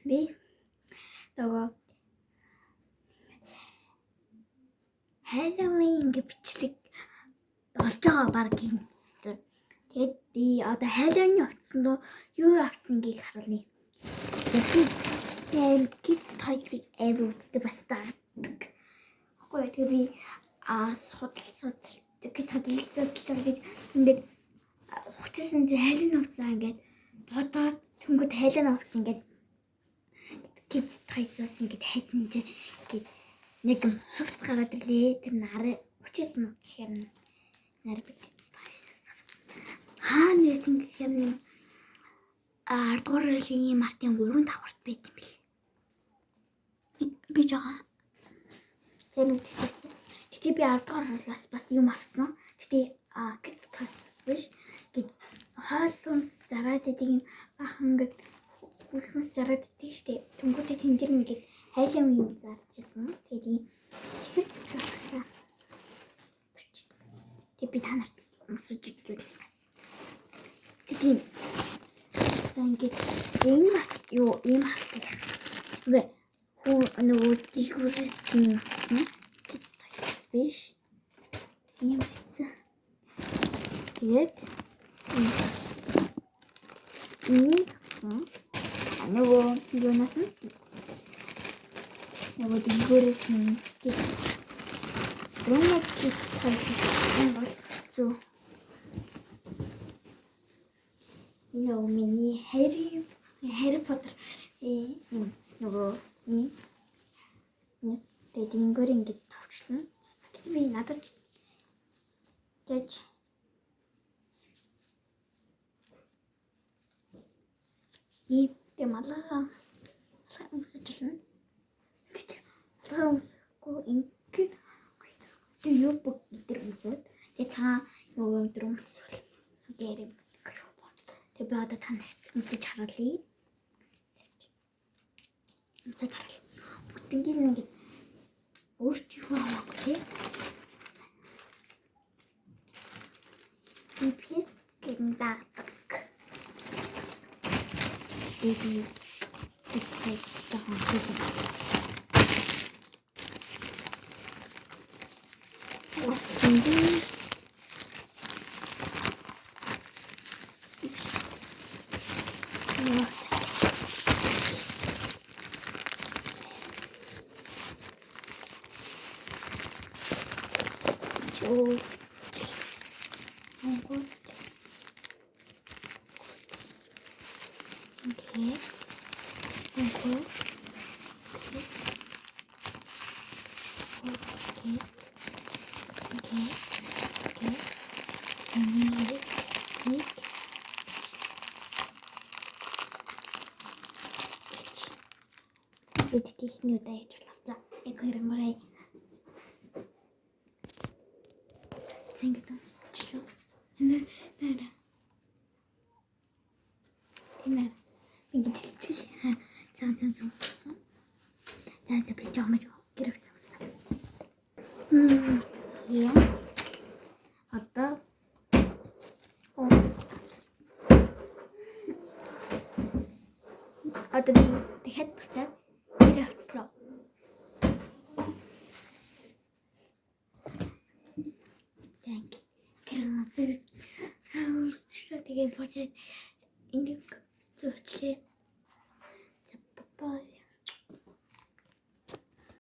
Би нөгөө Halloween гэх бичлэг болж байгаа баг юм. Тэгээд би одоо Halloween авсан доо юу авсан гийг харуулъя. Тэгээд би Kids Toys-ыг амар үздэг бас дагдаг. Аахгүй тэгээ би судал судал судал судалж байгаа гэж ингээд хуцсан чи Halloween авсан ингээд бодоод тэнгууд Halloween авсан ингээд Kids Toys-аас ингээд хайсан чи ингээд нэг юм хувц гараад ирлээ. Тэр нараа 39 мөнгө гэхээр нар би Kids Toys-аас авсан. Хаана байсан гэхээр нэг 10 дугаар жилийн мартын 3 давхарт байт юм бэл. Би жоо. Тэр нэг тэгсэн. Гэтэ би 10 дугаар жилээс бас юм авсан. Гэтэ Kids Toys биш. Гэт хоол хүнс зараад идэг юм бахан ингээд хүлхэнс зараад идэг штэ. Тэнгүүтээ тэн дээр ингээд хайлан юм зарж исэн. Тэгээд ийм чихэр зүтгэх авсан. Тэгээд би та нарт өмсөж үзүүлэх. Тэгээд ийм за ингээд энэ бас юу ийм хавтал. Үгүй хүү нөгөө дэлгүүрээс нь авсан. Kids Toys биш. Ийм хэвчээ. Тэгээд энийг авсан. Нөгөө юунаас нь нөгөө дэлгүүрээс нь энэ Kids Toys бол зү. Энэ нөгөө миний Harry Potter юм нөгөө ийм тэгээд ингээр ингэж товчлно. Гэтэ би надад яаж ийм тэг малгай өмсөж болно. Гэтэ малгай өмсөхгүй ингэ тэг юу бүх өдр өмсөд тэг цаа нөгөө өдр өмсвөл дээр юм. Тэг би одоо та нарт өмсөж харуулъя. Өмсөж харуулъя. Бүтэнгийн ингэж өөрч юу аваагүй тий. Би пис гэн дагдаг. Би би бид тийхний удаа яаж болов. За, яг хоёр мөрэй. За ингэж өмсчлөө. Нэ нэ. Тэнэ. Ингэж хэлчихлээ. За за за. За за би жоо мэж гэр авчихсан. Яа. Одоо одоо би дахиад буцаад гэр авчлаа. За ингэ гэр авчлаа. Тэгээ буцаад ингэ зөөчлээ.